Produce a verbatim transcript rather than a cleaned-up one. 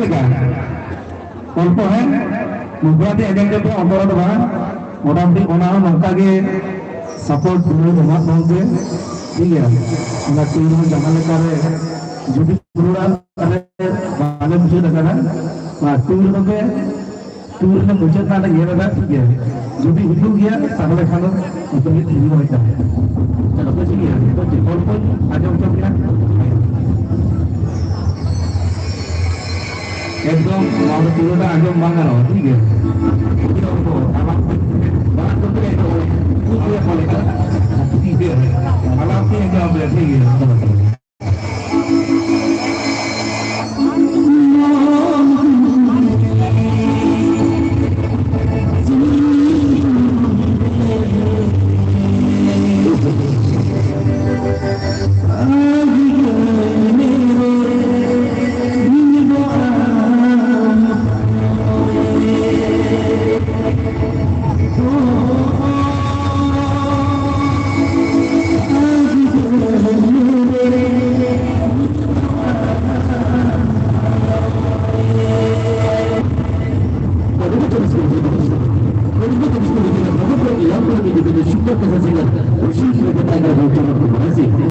ᱞᱮᱠᱟ ᱚᱞᱯᱚ ᱦᱮᱸ ᱢᱩᱫᱽᱨᱟ ᱛᱮ ᱟᱸᱡᱚᱢ ᱠᱟᱛᱮ ᱚᱱᱛᱚᱨ ᱫᱚ ᱵᱟᱝ, ᱢᱚᱴᱟᱢᱩᱴᱤ ᱚᱱᱟ ᱦᱚᱸ ᱱᱚᱝᱠᱟ ᱜᱮ ᱥᱟᱯᱳᱨᱴ ᱮᱢᱟ ᱵᱚᱱ ᱯᱮ, ᱴᱷᱤᱠ ᱜᱮᱭᱟ᱾ ᱚᱱᱟ ᱴᱤᱢ ᱦᱚᱸ ᱡᱟᱦᱟᱸ ᱞᱮᱠᱟ ᱨᱮ ᱡᱩᱫᱤ ᱯᱩᱨᱟᱹ ᱨᱮ ᱵᱟᱞᱮ ᱢᱩᱪᱟᱹᱫ ᱟᱠᱟᱫᱟ, ᱚᱱᱟ ᱴᱤᱢ ᱨᱮᱫᱚ ᱯᱮ ᱴᱩᱨ ᱨᱮᱱᱟᱜ ᱢᱩᱪᱟᱹᱫ ᱨᱮᱱᱟᱜ ᱧᱮᱞ ᱮᱫᱟ, ᱴᱷᱤᱠ ᱜᱮᱭᱟ᱾ ᱡᱩᱫᱤ ᱦᱤᱡᱩᱜ ᱜᱮᱭᱟ, ᱛᱟᱦᱚᱞᱮ ᱠᱷᱟᱱ ᱫᱚ ᱱᱚᱛᱮ ᱢᱤᱫ ᱴᱤᱢ ᱦᱚᱸ ᱦᱮᱡ ᱫᱟᱲᱮᱭᱟᱜᱼᱟ᱾ ᱪᱚᱞᱚ, ᱴᱷᱤᱠ ᱜᱮᱭᱟ, ᱱᱤᱛᱚᱜ ᱪᱮᱫ ᱜᱚᱞᱯᱚᱧ ᱟᱸᱡᱚᱢ ᱦᱚᱪᱚ ᱯᱮᱭᱟ᱾ ᱮᱠᱫᱚᱢ ᱱᱚᱣᱟ ᱫᱚ ᱯᱩᱨᱟᱹᱴᱟ ᱟᱸᱡᱚᱢ ᱵᱟᱝ ᱜᱟᱱᱚᱜᱼᱟ, ᱴᱷᱤᱠ ᱜᱮᱭᱟ᱾ ᱯᱩᱨᱟᱹ ᱚᱱᱠᱟ ᱟᱞᱟᱯ ᱵᱟᱝ ᱟᱸᱡᱚᱢ ᱯᱮᱭᱟ, ᱴᱷᱤᱠ ᱜᱮᱭᱟ᱾ ᱟᱞᱟᱯ ᱯᱮ ᱟᱸᱡᱚᱢ ᱯᱮᱭᱟ, ᱴᱷᱤᱠ ᱜᱮᱭᱟ᱾